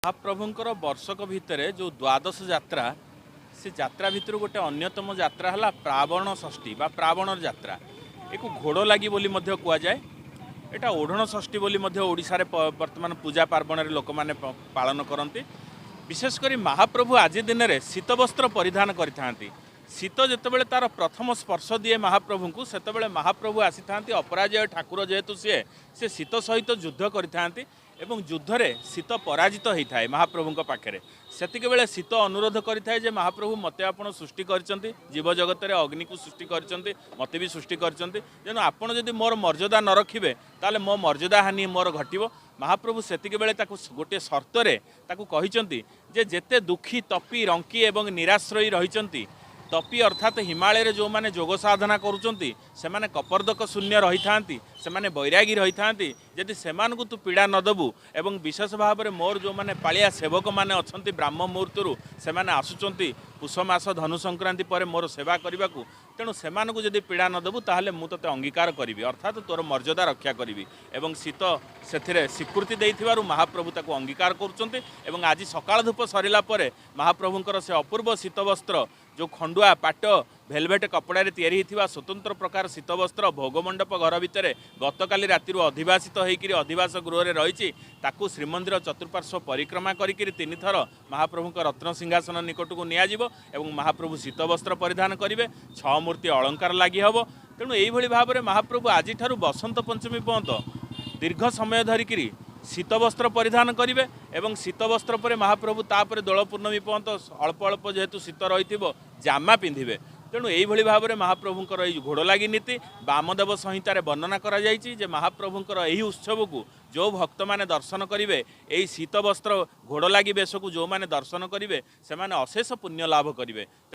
ମହାପ୍ରଭୁଙ୍କର ବର୍ଷକ ଭିତରେ ଯେଉଁ ଦ୍ୱାଦଶ ଯାତ୍ରା, ସେ ଯାତ୍ରା ଭିତରୁ ଗୋଟେ ଅନ୍ୟତମ ଯାତ୍ରା ହେଲା ପ୍ରାବଣ ଷଷ୍ଠୀ ବା ପ୍ରାବଣର ଯାତ୍ରା। ଏକୁ ଘୋଡ଼ ଲାଗି ବୋଲି ମଧ୍ୟ କୁହାଯାଏ। ଏଇଟା ଓଢ଼ଣ ଷଷ୍ଠୀ ବୋଲି ମଧ୍ୟ ଓଡ଼ିଶାରେ ବର୍ତ୍ତମାନ ପୂଜା ପାର୍ବଣରେ ଲୋକମାନେ ପାଳନ କରନ୍ତି। ବିଶେଷ କରି ମହାପ୍ରଭୁ ଆଜି ଦିନରେ ଶୀତବସ୍ତ୍ର ପରିଧାନ କରିଥାନ୍ତି। ଶୀତ ଯେତେବେଳେ ତାର ପ୍ରଥମ ସ୍ପର୍ଶ ଦିଏ ମହାପ୍ରଭୁଙ୍କୁ, ସେତେବେଳେ ମହାପ୍ରଭୁ ଆସିଥାନ୍ତି। ଅପରାଜୟ ଠାକୁର ଯେହେତୁ, ସିଏ ସେ ଶୀତ ସହିତ ଯୁଦ୍ଧ କରିଥାନ୍ତି ଏବଂ ଯୁଦ୍ଧରେ ଶୀତ ପରାଜିତ ହୋଇଥାଏ ମହାପ୍ରଭୁଙ୍କ ପାଖରେ। ସେତିକିବେଳେ ଶୀତ ଅନୁରୋଧ କରିଥାଏ ଯେ ମହାପ୍ରଭୁ, ମୋତେ ଆପଣ ସୃଷ୍ଟି କରିଛନ୍ତି, ଜୀବଜଗତରେ ଅଗ୍ନିକୁ ସୃଷ୍ଟି କରିଛନ୍ତି, ମୋତେ ବି ସୃଷ୍ଟି କରିଛନ୍ତି, ତେଣୁ ଆପଣ ଯଦି ମୋର ମର୍ଯ୍ୟାଦା ନ ରଖିବେ, ତାହେଲେ ମୋ ମର୍ଯ୍ୟାଦା ହାନି ମୋର ଘଟିବ। ମହାପ୍ରଭୁ ସେତିକିବେଳେ ତାକୁ ଗୋଟିଏ ସର୍ତ୍ତରେ ତାକୁ କହିଛନ୍ତି ଯେ ଯେତେ ଦୁଃଖୀ, ତପି, ରଙ୍କି ଏବଂ ନିରାଶ୍ରୟୀ ରହିଛନ୍ତି, ତପି ଅର୍ଥାତ୍ ହିମାଳୟରେ ଯେଉଁମାନେ ଯୋଗ ସାଧନା କରୁଛନ୍ତି, ସେମାନେ କପର୍ଦ୍ଦକ ଶୂନ୍ୟ ରହିଥାନ୍ତି, ସେମାନେ ବୈରାଗୀ ରହିଥାନ୍ତି, ଯଦି ସେମାନଙ୍କୁ ତୁ ପୀଡ଼ା ନ ଦେବୁ ଏବଂ ବିଶେଷ ଭାବରେ ମୋର ଯେଉଁମାନେ ପାଳିଆ ସେବକମାନେ ଅଛନ୍ତି, ବ୍ରାହ୍ମ ମୁହୂର୍ତ୍ତରୁ ସେମାନେ ଆସୁଛନ୍ତି ପୁଷ ମାସ ଧନୁ ସଂକ୍ରାନ୍ତି ପରେ ମୋର ସେବା କରିବାକୁ, ତେଣୁ ସେମାନଙ୍କୁ ଯଦି ପୀଡ଼ା ନ ଦେବୁ, ତାହେଲେ ମୁଁ ତୋତେ ଅଙ୍ଗୀକାର କରିବି, ଅର୍ଥାତ୍ ତୋର ମର୍ଯ୍ୟାଦା ରକ୍ଷା କରିବି। ଏବଂ ଶୀତ ସେଥିରେ ସ୍ୱୀକୃତି ଦେଇଥିବାରୁ ମହାପ୍ରଭୁ ତାକୁ ଅଙ୍ଗୀକାର କରୁଛନ୍ତି। ଏବଂ ଆଜି ସକାଳ ଧୂପ ସରିଲା ପରେ ମହାପ୍ରଭୁଙ୍କର ସେ ଅପୂର୍ବ ଶୀତବସ୍ତ୍ର, ଯେଉଁ ଖଣ୍ଡୁଆ ପାଟ ଭେଲଭେଟ୍ କପଡ଼ାରେ ତିଆରି ହୋଇଥିବା ସ୍ୱତନ୍ତ୍ର ପ୍ରକାର ଶୀତବସ୍ତ୍ର ଭୋଗମଣ୍ଡପ ଘର ଭିତରେ ଗତକାଲି ରାତିରୁ ଅଧିବାସିତ ହୋଇକରି ଅଧିବାସ ଗୃହରେ ରହିଛି, ତାକୁ ଶ୍ରୀମନ୍ଦିର ଚତୁଃପାର୍ଶ୍ୱ ପରିକ୍ରମା କରିକିରି ତିନିଥର ମହାପ୍ରଭୁଙ୍କ ରତ୍ନ ସିଂହାସନ ନିକଟକୁ ନିଆଯିବ ଏବଂ ମହାପ୍ରଭୁ ଶୀତବସ୍ତ୍ର ପରିଧାନ କରିବେ। ଛଅ ମୂର୍ତ୍ତି ଅଳଙ୍କାର ଲାଗି ହେବ। ତେଣୁ ଏଇଭଳି ଭାବରେ ମହାପ୍ରଭୁ ଆଜିଠାରୁ ବସନ୍ତ ପଞ୍ଚମୀ ପର୍ଯ୍ୟନ୍ତ ଦୀର୍ଘ ସମୟ ଧରିକିରି ଶୀତବସ୍ତ୍ର ପରିଧାନ କରିବେ ଏବଂ ଶୀତବସ୍ତ୍ର ପରେ ମହାପ୍ରଭୁ ତାପରେ ଦୋଳ ପୂର୍ଣ୍ଣମୀ ପର୍ଯ୍ୟନ୍ତ ଅଳ୍ପ ଅଳ୍ପ ଯେହେତୁ ଶୀତ ରହିଥିବ, ଜାମା ପିନ୍ଧିବେ। ତେଣୁ ଏଇଭଳି ଭାବରେ ମହାପ୍ରଭୁଙ୍କର ଏଇ ଘୋଡ଼ଲାଗି ନୀତି ବାମଦେବ ସଂହିତାରେ ବର୍ଣ୍ଣନା କରାଯାଇଛି ଯେ ମହାପ୍ରଭୁଙ୍କର ଏହି ଉତ୍ସବକୁ ଯେଉଁ ଭକ୍ତମାନେ ଦର୍ଶନ କରିବେ, ଏହି ଶୀତବସ୍ତ୍ର ଘୋଡ଼ଲାଗି ବେଶକୁ ଯେଉଁମାନେ ଦର୍ଶନ କରିବେ, ସେମାନେ ଅଶେଷ ପୁଣ୍ୟ ଲାଭ କରିବେ।